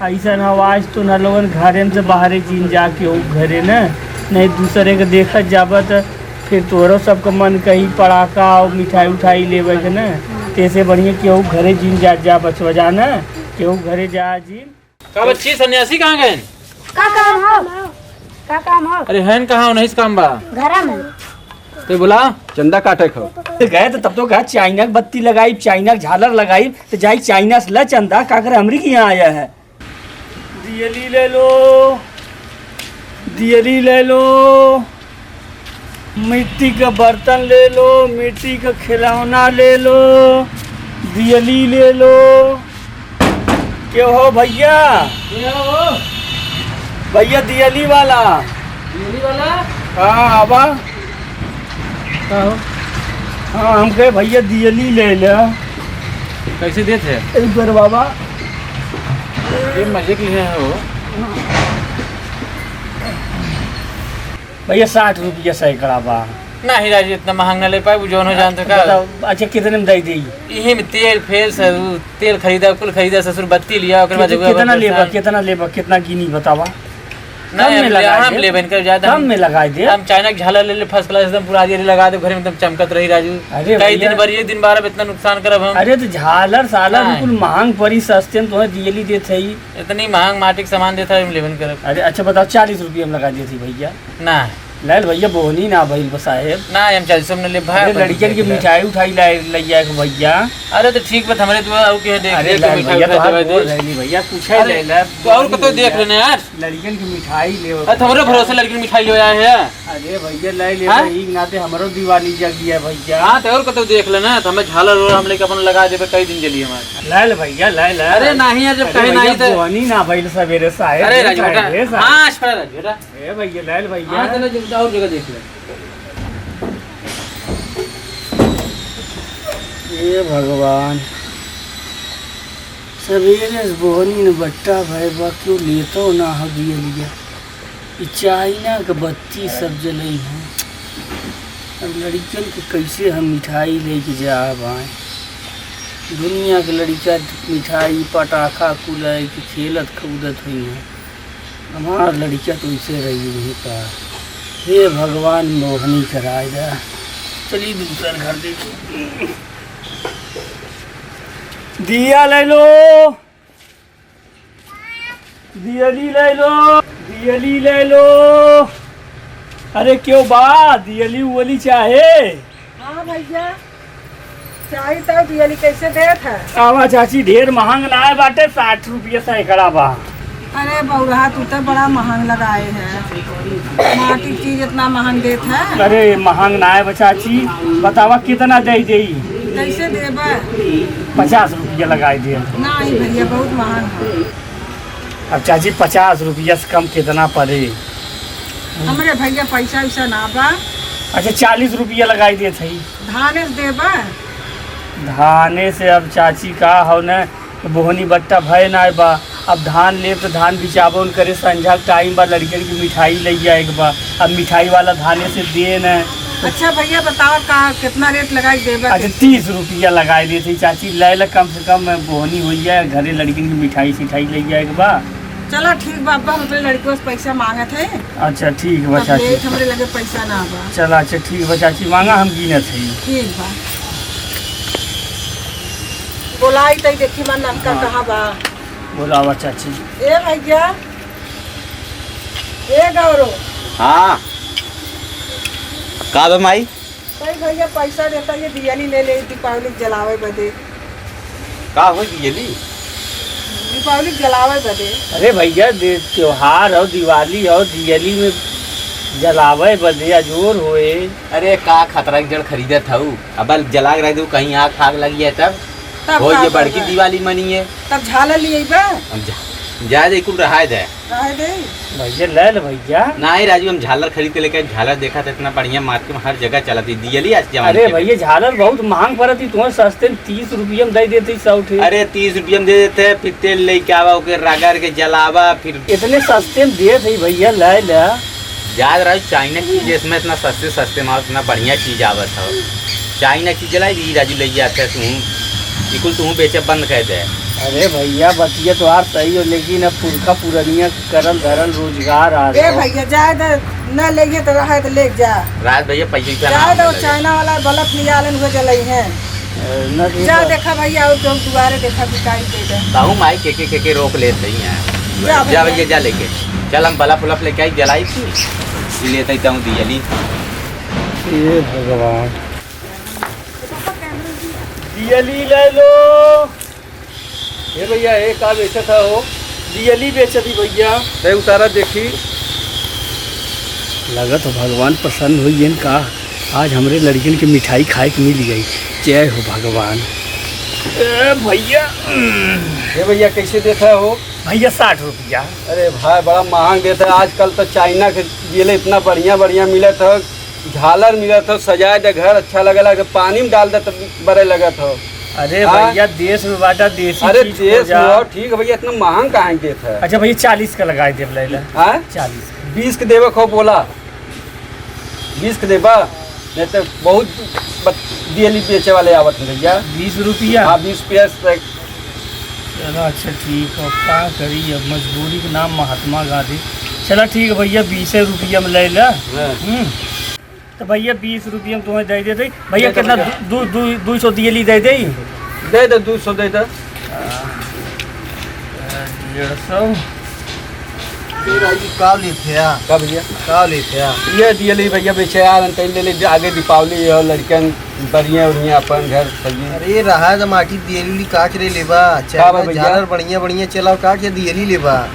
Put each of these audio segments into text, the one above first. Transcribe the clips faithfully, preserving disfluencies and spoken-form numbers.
अइसन हवा आज तो ना लोगन घरे में से बाहरे जीन जा केहू घरे न, नहीं दूसरे के देखत जाबा त फिर तोहरो सबके मन कही पड़ाका और मिठाई उठाई लेवे के न। तेसे बढ़िया केहू घरे जीन जा, जा बचवा जा न, केहू घरे जा जीन। का बच्ची, सन्यासी कहाँ गए? का काम हो? का काम हो? अरे हन कहाँ हो, नहीं से काम बा। घरा में। तो बोला। चंदा काटे खो। गए तो तब तो कहा चाइना के बत्ती लगाई, चाइना के झालर लगाई, तो जाई चाइना से ला चंदा, का करे हमरी के यहाँ आया है। दियली ले लो, दियली ले लो, मिट्टी का बर्तन ले लो, मिट्टी का खिलौना ले लो, दियली ले लो। के हो भैया? के हो? भैया दियली वाला। दियली वाला? हाँ, आवा। का हो? हाँ, हमके भैया दियली ले ले। कैसे देत है? एक बार बाबा। ये मजे के लिए है वो। भैया, साठ रुपया सैकड़ा बा। नाही राजू, इतना महंग ना ले पाए, वो जौन हो जानत का। बताओ, अच्छा, कितने में दे दी? इही में तेल फेल ससुर, तेल खरीदा, कुल खरीदा ससुर, बत्ती लिया, ओकर बाद कि-, एगो कितना बर्तन। लेबा, कितना लेबा, कितना गिनी बतावा? नहीं, कम में हम ले-, लगा हम दे। लेबे इनकर ज्यादा कम हम में लगा दे। हम चाइना के झालर ले ले, first class एकदम पूरा आरी लगा दे, घर में एकदम चमकत रही राजू। अरे कई भैया। दिन भर, एक दिन बार अब इतना नुकसान करब हम। अरे तो झालर सालर नहीं। बिल्कुल महंग पड़ी, सस्ते में तुम्हें दियली देत है। इतनी महंग माटी के सामान देत है, हम लेबे न करब। अरे अच्छा बताओ, चालीस रुपया में लगा देती भैया। ना। लाल भैया, बोहनी ना भइल बा साहेब। ना, हम चालीस में ले भाई, अरे, अपन लड़कियन के देख ले। मिठाई उठाई लाए, लइया के भैया। अरे, तो ठीक बा, हमरे तो और के देख अरे, ले, लाल मिठाई भैया, उठाई तोहार देवाई गोर दे। धइली भैया, कुछ है अरे, ले ले। तो और कतो देख लेना यार। लड़कियन के मिठाई ले। अरे, तो हमरे भरोसे लड़किन मिठाई ले आए हैं। अरे भैया, ले ले हाँ? भाई, नाते हमरो दिवाली जगी है भैया। हाँ, तो और कतो देख लेना, तो हमें झालर और हम लेके अपन लगा देबे, कई दिन जली हमारे। लाल भैया, लाल, लाल। अरे, नहीं यार, जब अरे कहे भैया, नहीं तो बोहनी ना भइल सवेरे साहेब, अरे, राजू बेटा, साहेब, साहेब। हाँ, आज खड़ा राजू बेटा। ए भैया, लाल भैया। हाँ, चलो, जब और जगह देख ले। ए भगवान, सवेरे से बोहनी न बट्टा भय बा, क्यों लेतो ना हो दिया लिया। ई चाइना के बत्ती सब जलई हैं। अब लड़िकन के कैसे हम मिठाई लेके जाब आए? दुनिया के लड़िका मिठाई, पटाखा कुल लेके खेलत कूदत हुई हैं। हमार लड़िका तो ऐसे रही वहीं पर। हे भगवान, मोहनी कराए दा। चलिए दूसर घर देखी। दिया ले लो, दियली ले लो, दियली ले लो। अरे क्यों बा, दियली उयली चाहे? हाँ भैया, चाही तो दियली कैसे देत है? आवा चाची, ढेर महंग ना है बाटे, साठ रुपया सैकड़ा बा। अरे बौरहा, तू तो बड़ा महंग लगाए है, माटी चीज इतना महंग देत है। अरे महंग ना है बा चाची, बतावा कितना दे देई? कैसे देबा? पचास रुपया लगाई दे। नहीं भैया, बहुत महंग है। अब चाची, पचास रुपया से कम कितना पड़े? हमरे भैया पैसा वैसा ना बा। अच्छा, चालीस रुपया लगाई देत हई। धाने से देबा? धाने से अब चाची का हो न, बोहनी बट्टा भय ना बा। अब धान लेब तो धान बिचाबो न करे, संझा के टाइम बा, लड़कियन की मिठाई ले जाए के बा। अब मिठाई वाला धाने से दे न। अच्छा भैया, बताओ का कितना रेट लगाई देबा? अच्छा, तीस रुपया लगाई देत हई चाची, ले ले, कम से कम बोहनी हो जाए, घरे लड़कियन की मिठाई सिठाई ले जाए के बा। चला ठीक बा, अब्बा हम अपने लड़कियों से पैसा मांगत है। अच्छा ठीक बा तब चाची। देख, हमरे लगे पैसा ना बा। चला अच्छा ठीक बा चाची, मांगा हम गिनत है। ठीक बा। बोलाई तई देखी मन नमका हाँ। कहाँ बा? बोलावा चाची। ए भैया, ए गौरव। हाँ। का बा माई? कई भैया पैसा देता, ये दियाली ले ले दीपावली के जलावे बदे। का हो दियाली? दीपावली के जलावे बदे। अरे भैया, दे-, त्योहार और दिवाली और दियाली में जलावे बदे अजोर होए। अरे का खतरा के जड़ खरीदत हऊ? अब जला के रख दू, कहीं आग फाग लगी है तब? तब हो का ये बड़की करबा? दिवाली मनी है। तब झालर लिए बा? अब जा, जा दे, कुल रहाय दे। रहे दे। भैया, ले ले भैया। नाही राजू, हम झालर खरीद के लेके आए। झालर देखा तो इतना बढ़िया मार्केट में हर जगह चलत ही। दियली आज जवान अरे के भैया, झालर बहुत महंग पड़त ही, तुम्हें सस्ते में तीस रुपया में दे देते ही सौ ठे। अरे तीस रुपया में दे देते हैं, फिर तेल लेके आवा, ओके रगड़ के जलावा, फिर इतने सस्ते में देत ही भैया, ले ले। याद रहो, चाइना चीज इसमें इतना सस्ते सस्ते में इतना बढ़िया चीज आवत हो। चाइना चीज लाई दी राजू, ले जाते तू, बिल्कुल तू बेचे बंद कर दे। अरे भइया, बतिया तोहार सही हो, लेकिन अब पुरखा पुरनिया करल धरल रोजगार आ ए रहा। भइया, जाए दे, न लेइहे तो रहे तो ले जा। राज भइया, पैसे वैसे जाए ना दे, मिलेगा। चाइना वाला बल्ब लिया लेन, वो जलइहे। ए, न ठीक जा बा। देखा भइया, और तुम दुआरे देखा, बिकाई दे दे। ताऊ माई के, के, के, के रोक लेत रही हैं। जा जा भइया। भइया, जा लेके। चल, हम बल्ब उल्ब लेके आई, जलाई थी। ई लेते ही ताऊ दियली। हे भगवान। दियली ले लो। ए भइया, ए का बेचत ह हो? दियली बेचत ही भइया। ए उतारा देखी। लगत हो भगवान प्रसन्न होइयन का, आज हमरे लड़किन के मिठाई खाए के मिल गई। जय हो भगवान। ए भइया। ए भइया, कैसे देत ह हो? भइया, साठ रुपया। अरे भाई, बड़ा महंग देत ह, आजकल तो चाइना के दियली इतना बढ़िया बढ़िया मिलत ह। झालर मिलत हो, सजाए दे घर, अच्छा लगेला, अगर पानी में डाल दे तो बरे लगत हो। अरे हाँ? भइया, देश में बाटा, देसी अरे चीज देश खोजा। में हो, ठीक है भइया, इतना महंग काहे देत है? अच्छा भइया, चालीस का लगाए देब लैला। हाँ? चालीस का। बीस के देवे को बोला, बीस के देबा, नहीं तो बहुत बत-, दियली बेचे वाले आवत हैं भइया। बीस रुपया? हाँ, बीस रुपया से चला, अच्छा, ठीक है, का करी, अब मजबूरी के नाम महात्मा गांधी। चला, ठीक है भइया, बीसे रुपया में ले ला। हाँ। हम्म। तो भइया, बीस रुपया में तुम्हें दे देते। भइया, दे दे कितना? भइया। दू, दू, दू, दू सौ दियली दे दे। दे दे, दू सौ दे दे। डेढ़ सौ। तेरा ये का लेते हैं? का भइया? का लेते हैं? ये दियली भइया, बेचे यार, तैं ले ले, आगे दीपावली है, लड़कन बढ़िया उड़िया अपन घर सजी। अरे रहा जमाटी दियली काट ले लेबा, का बा चाहे भइया? झालर बढ़िया बढ़िया चलाओ, काट के दियली लेबा।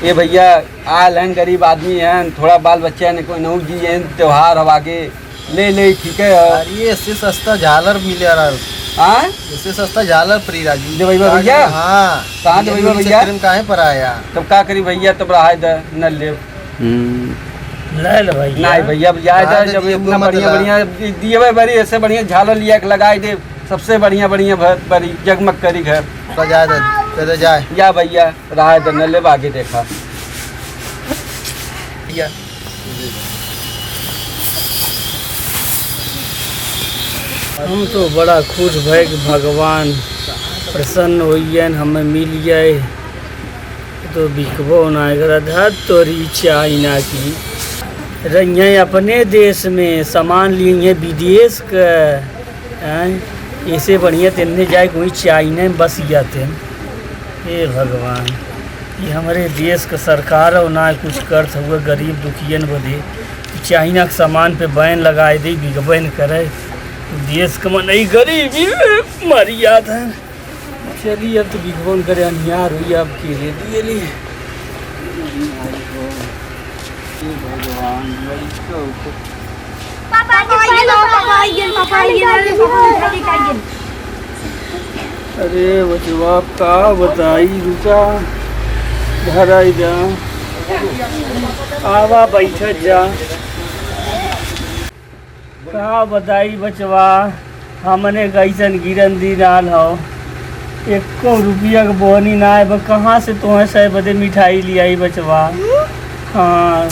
ए भइया, आल हैं, गरीब आदमी हैं, थोड़ा बाल बच्चा ने कोई नहु जी हैं, त्योहार हवा के ले ले, ठीक है। अरे इससे सस्ता झालर मिले यार। हाँ? इससे सस्ता झालर फ्री राजू। दे भइया, भइया। हाँ। कहाँ दे भइया, ये भइया? चक्कर में काहे पर आया? तब का करी भइया, तब रहा दे, न ले। हम्म। ले ले भइया। नहीं भइया, अब जाए रहा दे, दे, जब दिए इतना हुए मत बढ़िया, ला। बढ़िया दिए भाई, बड़ी ऐसे बढ़िया झालर लिया के लगाई दे, सबसे बढ़िया, बढ़िया भर, बड़ी जगमग करी घर। तो जाए दे, चले जाए। या भइया, रहा दे, न ले, आगे देखा। भइया। हम तो बड़ा खुश भए कि भगवान प्रसन्न होइयन, हमें मिल जाए। तो बिकबो ना एकरा, धत तोरी चाइना की। रहिए अपने देश में, सामान लिए विदेश का। हैं? ऐसे बढ़िया तेने जाए कोई चाइना में बस जाते हैं। हे भगवान, ये हमरे देश का सरकार हो ना कुछ करत हुए गरीब दुखियन बदे। चाइना के सामान पे बैन लगाए दे, बिकबे न करे। देश का मनई गरीबी में मर जात है। चली अब तो बिकबो न करे, अनियार हुई अब के रे दियली। भगवान, भाई, तो पापा जी, पापा, पापा आइए, पापा आइए, अरे, पापा आइए, आइए। अरे बचवा, का बताई, रुका, घर आई जा, आवा, बैठत जा। का बताई बचवा, हमने कैसन गिरन दिन आल हौ, एको रुपया के बोहनी ना आए, बा कहाँ से तोहे सै बदे मिठाई लियाई बचवा? हाँ,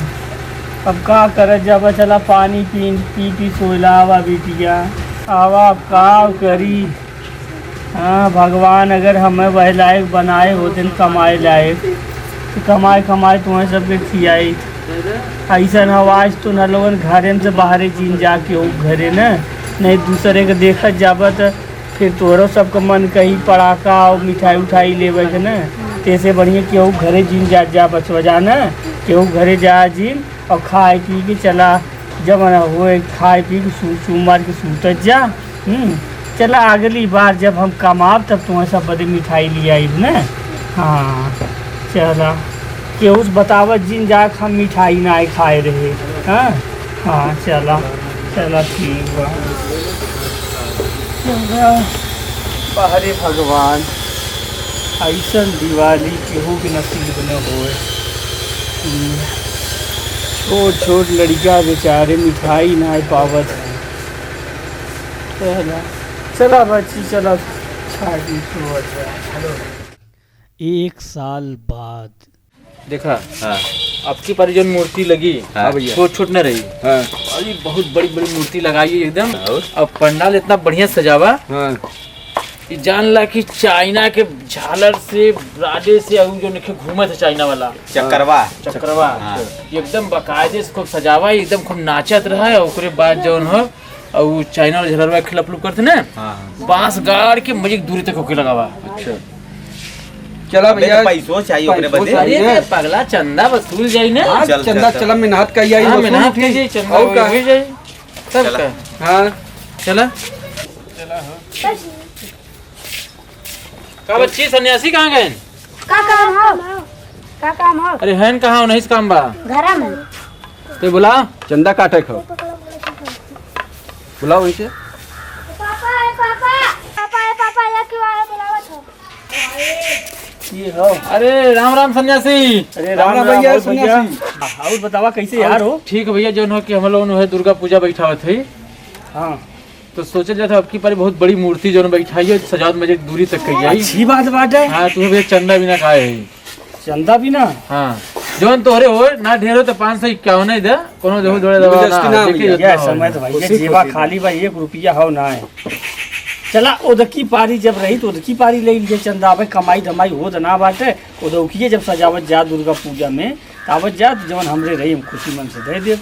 अब का करत जाबा, चला पानी पी, पी, पी सोइला, आवा बिटिया, आवा, अब का करी? हाँ, भगवान अगर हमें वह लायक बनाए होते न कमाए लायक, तो कमाए, कमाए तुम्हें सबके खियाई। ऐसन आवाज तो न लोगन घरे में से बाहरे जीन जाके हो घरे न, नहीं दूसरे के देखत जाबा त फिर तोहरो सबके मन कही पड़ाका और मिठाई उठाई लेवे के न। तेसे बढ़िया केहू घरे जीन जा, जा बचवा जा न, केहू घरे जा जीन और खाए पी के चला, जब होए खाए पी के सू-, सोमवार के सूतत जा। हम्म, चला अगली बार जब हम कमाब तब तुम्हें सब बदे मिठाई ले आइब न। हाँ, चला। केहू से बतावत जिन जा कि हम मिठाई नाय खाए रहे। हाँ, हाँ, चला, चला, ठीक बा। चला। अरे भगवान, ऐसन दिवाली केहू के नसीब न होए। हम्म, छोट छोट लड़िका बेचारे मिठाई नाय पावत हैं। चला, चला बच्ची, चला, छाती छुआ जा। एक साल बाद। देखा, हाँ। अब की पारी जौन मूर्ति लगी, हाँ। हाँ भैया। छोट छोट न रही। हाँ। अरे बहुत बड़ी बड़ी मूर्ति लगाई है एकदम। और? अब पंडाल इतना बढ़िया सजावा। हाँ। ई जान ला कि चाइना के झालर से, राडे से, अउ जो नखे घूमत है चाइना वाला चक्करवा। चक्करवा। हाँ। एकदम बाकायदे से खूब सजावा, एकदम खूब नाचत रहा है। ओकरे बाद जौन हो, अउ चाइना वाला झालरवा खेलप लुप करते ना, हाँ। बांस गाड़ के मजे दूरी तक होके लगावा। अच्छा। चला अबे भैया, तो पैसो चाहिए ओकरे पैसो बदे। चाहिए। अरे, ते पगला, चंदा वसूल जाई ना। हाँ, चल, चंदा चल, चल। चला, मेहनत का यही हाँ, वसूल मेहनत थी। कीजिए, चंदा और का? हो जाई। तब चला। का? हाँ। चला। का बच्ची, सन्यासी कहाँ गए? का काम हो? का काम हो? अरे, हन कहाँ हो? नहीं से काम बा। घरा में। ते बुला। चंदा काटे खो। बुलाओ इनसे। पापा, ए पापा। पापा, ए पापा, या क्यों आए बुलावत हो? ये हो। अरे, राम राम सन्यासी। अरे, राम राम राम भैया, और भैया। सन्यासी। और बतावा, कैसे यार हो? ठीक है भैया, जौन हो कि हम लोग है दुर्गा पूजा बैठावत है। हाँ। तो सोचल जात है, अब की पारी बहुत बड़ी मूर्ति जौन बैठाई है, सजावत में एक दूरी तक कही जाई। अच्छी बात बाटे। हाँ, तू भैया चंदा बिना का है। चंदा बिना? हाँ, जौन तोहरे हो ना, ढेर हो तो पाँच सौ इक्यावन ही दे, कोनो देखो जोड़े दवा ना, जबरदस्ती ना देखिए भैया, जितना हो। समय तो भैया खुशी, जेबा खुशी। खाली बा, एक रुपया हो ना है। चला, ओदकी पारी जब रही तो ओदकी पारी ले लिए चंदा, अबे कमाई धमाई हो तो ना बाटे, ओदकिए जब सजावत जा दुर्गा पूजा में, तावत जा, जौन हमरे रही हम खुशी मन से दे देब।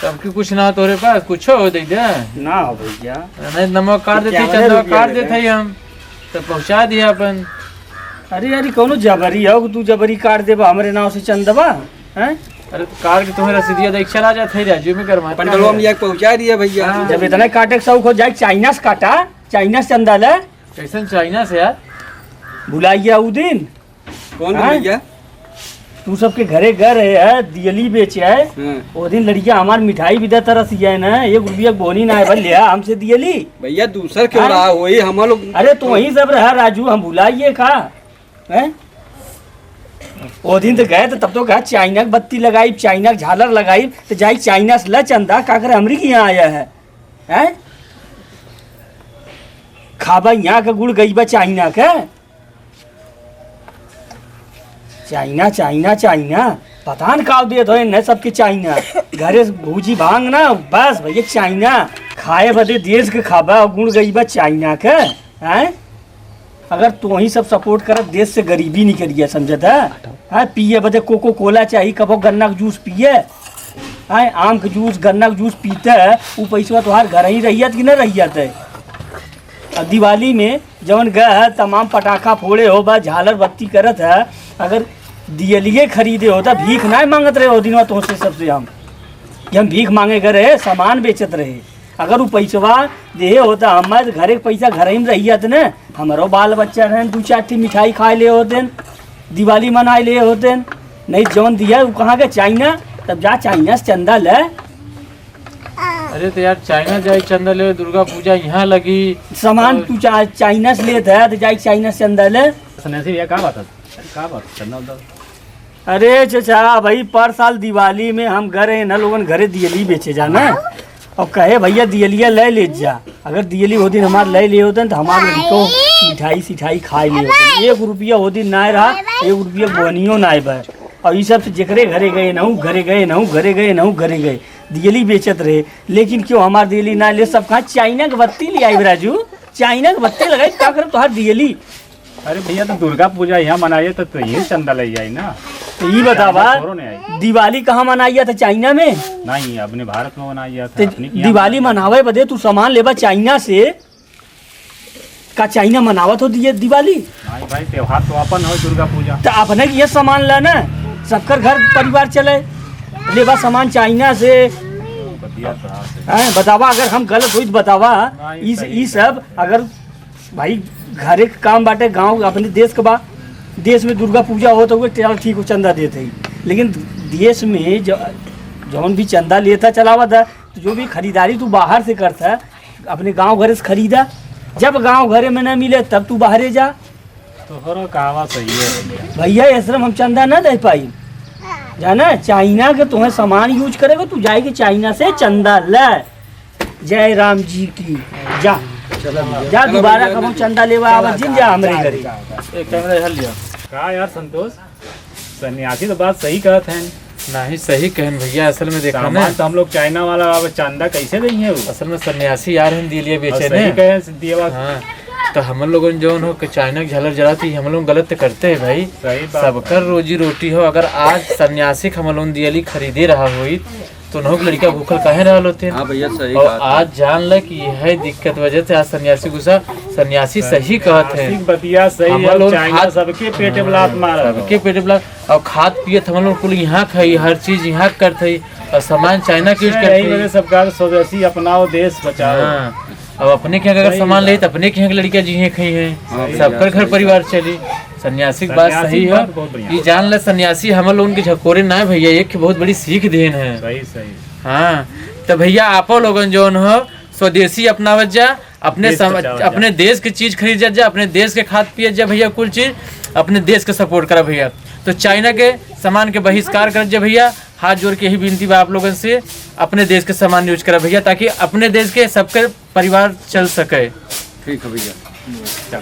सबके कुछ ना तोरे पास, कुछो हो दे दे। ना हो भैया। नहीं, नमक काट तो देते, क्या चंदवा रुपया काट दे देते देगा? ही हम, तो पहुँचा दिया अपन। अरे यार, ई कौनो जबरी हो कि तू जबरी काट देबा हमरे नाव से चंदवा, हैं? अरे तो काट के तुम्हें रसीदिया देख चला जात है, राजू में गरमाता पंडलवा है। में जाके पहुँचा दिया भैया। हाँ। जब इतना काटे के शौक हो, जाए चाइना से काटा, चाइना से चंदा ले। कैसन चाइना से यार? भुलाइया उ दिन। कौन हाँ? भैया? तू सबके घरे घर है, है, दियली बेचे है। हाँ। ओ दिन लड़किया हमार मिठाई भी देता रसिया है ना, एक रुपया बोनी ना है, भले लिया हमसे दियली। भैया, दूसर के हाँ? रहा होई, हम लोग अरे, तो वहीं सब रहा राजू, हम भुलाइए का? हैं? ओ दिन तो गए तो तब तो कहा चाइना के बत्ती लगाई, चाइना के झालर लगाई, तो जाई चाइना से ला चंदा, का करे हमरी के यहाँ आया है? हैं? खाबा यहाँ का गुड़ गई बा चाइना के। चाइना, चाइना, चाइना, पता न का देत हो इन्हें सबके चाइना। घरे से भूजी भांग ना, बस भैया चाइना। खाए बदे देश के खाबा, गुड़ गई बा चाइना के, हैं? अगर तोही सब support करत, देश से गरीबी निकल गया, समझत है? हैं? पिए बदे Coca Cola चाही, कबो गन्ना के juice पिए, हैं? आम के juice, गन्ना के juice पीते है, उ पैसवा तोहार घर ही रहियत कि न रहियत है? अब दिवाली में जवन गए है, तमाम पटाखा फोड़े हो बा, झालर बत्ती करत है, अगर दियलिए खरीदे हो त भीख ना मांगत रहे हो दिनवा तोहसे सबसे हम, कि हम भीख मांगे गए रहे, सामान बेचत रहे। अगर उ पैसवा देहे हो त हमारे घरे के पैसा घर ही में रहियत ने, हमरो बाल बच्चा रहन, दू चार ठी मिठाई खाए ले होते, दिवाली मनाए ले होते। नहीं जवन दिया उ कहाँ के? चाइना। तब जा चाइना से चंदा ले। अरे तो यार, चाइना जाए चंदा ले, दुर्गा पूजा यहाँ लगी। सामान और तू चा-, चाइना से लेत है, तो जाए चाइना से चंदा ले। सन्यासी भैया, का बात है? अरे, का बात है? चंदा उंदा? अरे चचा, भाई, पर साल दिवाली में हम गए रहे ना लोगन घरे दियली बेचे जाना, और कहे, "भैया, दियलिया ले ले जा।" अगर दियली वो दिन हमार ले लिए होते, तो हमार लड़को मिठाई सिठाई खाए लिए होते। एक रुपया वो दिन ना रहा, एक रुपया बोनियो ना बा। और ई सब से जेकरे घरे गए नहू, घरे गए नहू, घरे गए नहू, घरे गए, दियली बेचत रहे। लेकिन क्यों हमार दियली ना ले, सब कहाँ चाइना के बत्ती ले आई राजू, चाइना के बत्ती लगाई, का करब तोहार दियली? अरे भैया, तो दुर्गा पूजा यहाँ मनाइए, तो, तो ये चंदा ले जाए ना। तो ई बतावा, चाइना थोड़ो नहीं आई। दिवाली कहाँ मनाइया था? चाइना में? नहीं, अपने भारत में मनाइया था, तो अपने यहाँ दिवाली मनाइया। मनावे बदे तू सामान लेबा चाइना से, का चाइना मनावत हो दिए दिवाली? नहीं भाई, त्योहार तो अपन हो, दुर्गा पूजा। तो अपने के ये सामान ला ना, सबकर घर परिवार चले, लेबा सामान चाइना से। बढ़िया तरह से। हैं, बतावा, अगर हम गलत होई तो बतावा। नहीं, ई, सही ई बात सब है। अगर भाई, घरे के काम बाटे, गाँव अपने देश के बा, देश में दुर्गा पूजा होत हुए, चल ठीक हो, चंदा देत है, लेकिन देश में ज-, जौन भी चंदा लेता चलावत है, तो जो भी खरीदारी तू बाहर से करता है, अपने गाँव घरे से खरीदा। जब गाँव घरे में ना मिले, तब तू बाहरे जा। तोहरो कहवा सही है भैया। भैया, ये श्रम हम चंदा ना दे पाई, जाना, चाइना के तुम्हें सामान use करेगा, तू जाए के चाइना से चंदा ले। जय राम जी की। जा, चला भैया। जा, चला दोबारा भैया। कबो चंदा लेवा आवा जिन जा हमरे घरे। एक कैमरा इधर लिया। का यार संतोष, सन्यासी तो बात सही कहत हैं। नहीं, सही कहन भैया, असल में देखा सामान ना। तो हम लोग चाइना वाला, अब चंदा कैसे देंगे वो? असल में सन्यासी यार हम दिए लिए और बेचे सही ने। कहे देवा। हाँ। तो हम लोगन जौन हो कि चाइना के झालर जरात ही हम लोग गलत तो करते हैं भाई। सही बात सबकर है। रोजी रोटी हो, अगर आज सन्यासी के हम लोगन दियली खरीदे रहा होई तो उन्हों के लड़का भूखल काहे रहल होते हैं? हाँ भैया, सही और बात है। आज जान ले कि यह दिक्कत वजह से आज सन्यासी गुस्सा, सन्यासी सही कहत है। सन्यासी बतिया सही हम है, लोग चाइना खात सबके पेटे में लात मार रहा सबके है। पेटे में लात, और खात पियत हम लोग कुल यहाँ खाई, हर चीज यहाँ करत है, और सामान चाइना के यूज करत यही है। वजह सबका स्वदेशी अपनाओ, देश बचाओ। हाँ, अब अपने के यहाँ अगर सही सामान बात। ले तो अपने के यहाँ के लड़का जी हैं खाई हैं, हाँ, सही सबकर बात, घर सही परिवार बात। चली। सन्यासी की बात सन्यासी सही की है। बात बहुत बढ़िया। ये जान ले सन्यासी हम लोगन के झकोरे ना है भैया, एक बहुत बड़ी सीख देन है। सही, सही। हाँ, तो भैया आपो लोगन जौन हो स्वदेशी अपनावत जा, अपने देश सम-, बचावत जा। अपने देश के चीज खरीद जा, अपने देश के खात पियत जा भैया, कुल चीज अपने देश के सपोर्ट करा भैया। तो चाइना के सामान के बहिष्कार करत जा भैया, हाथ जोड़ के यही विनती बा आप लोगन से, अपने देश के सामान यूज करा भैया, ताकि अपने देश के सबके परिवार चल सके। ठीक है भैया।